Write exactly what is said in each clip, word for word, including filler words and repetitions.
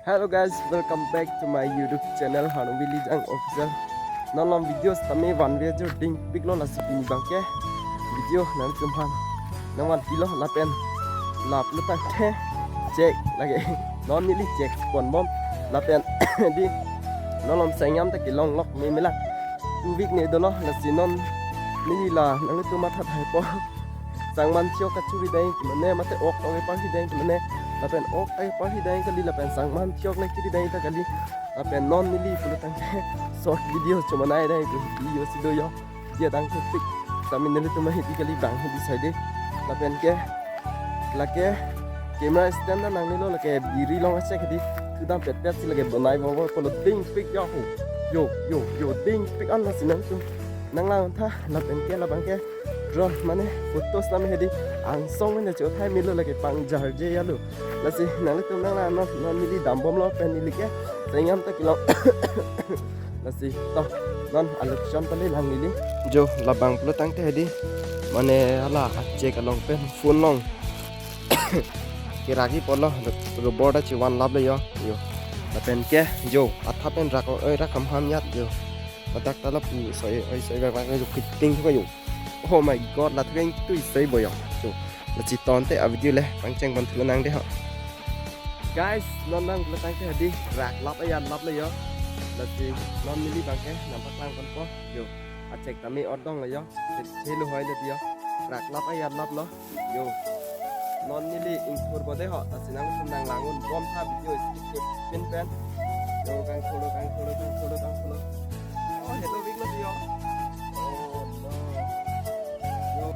Hello guys, welcome back to my YouTube channel Hanung Bilijang Official. Non lom video sitame vanve jo dingpiklo, lasi pini abangke video nangtumphan nangvanpilo lapen la pulo tangte chek lake non neli chek ponbom lapen di non lom sangyam ta kelong lok me mela two week ne dolo, lasi non neli la nangtum matha thaipo. Sangman thiok kachuri deng mane mate ok tong panghi deng mane lapen ok ai panghi deng kali lapen sangman thiok le kiri deng ta kali lapen non neli pulo tangte short video chomanai deng video si do yo. Dia dang tik sitame nelitum ahidi kali bang hidi saide lapen ke lake camera stand nangnelo lake biri long achek hidi thudam petpet si lake bonai bobor pulo dingpik yo ho. Yo yo yo dingpik an lasi nangtum nanglangtha lapen ke labangke drone mane photos name hidi angsong mane chothai melo lake pangjarje yalo. Lasi nangtum nanglang non non neli dambomlo pen neli ke sangyam ta kelong. Lasi to non a location pale lang neli. Jo labang pulo tangte hidi mane hala achek along pen phone long keragi polo rubber ta chivan lap le yo. Yo lapen ke jo atha pen rak oi rak ham ham yat jo. Ladak ta lapu soi oi soi bak bak jo kiting thuk yo. Oh my god, la thuk tu soi boyo. Jo lasi tonte a video le pangcheng pon thu nang de ho. Guys, non nang pulo tangte hadi rak lap ayat lap le yo. Lasi non neli abangke nangpaklang ponpo. Yo achek tame odong le yo. Chelo hoi le yo. Rak lap ayat lap lo. Yo non neli ingthur bode ho, lasi nangtum nanglang un bomtha video skip skip pin pen. Yo kangtholo kangtholo kangtholo kangtholo. Oh hello big lo yo. Oh no. Yo.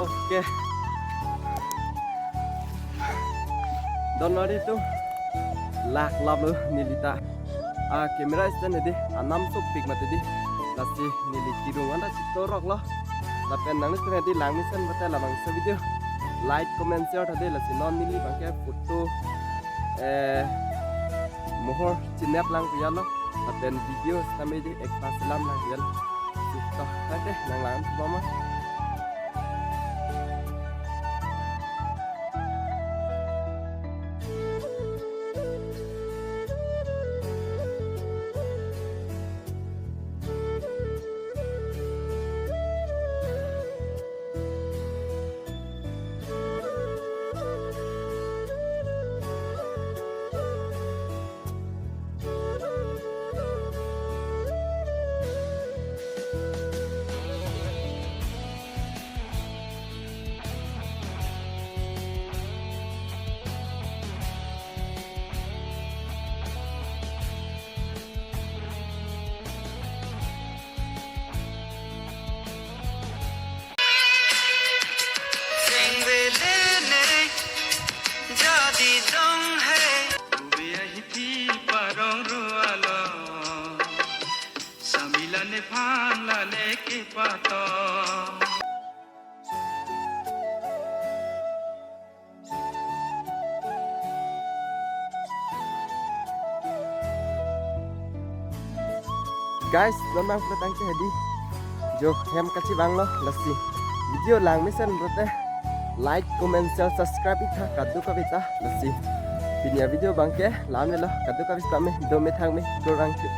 Okay. Don lari tu lak lap lo neli ta. Ah, camera stand hadi anam sopik mati di. Lasi neli kirung anda chitorok lo. Lapen nangtum hadi langmesen bata labangso video like, comment, share hadi lasi non neli abangke photo eh mohor chinep lang piyalo. Lapen video sitame di ekta selam lang piyalo. Sita hadi nanglang bama. Guys, non nangpule tangte hedi jo hem kachevanglo lasi. Video langmesen pulote like, comment, share, subscribe itha kadokave ta lasi. Pini avideo abangke la-an lo, kadokave setame dome thangme, kurvangthu.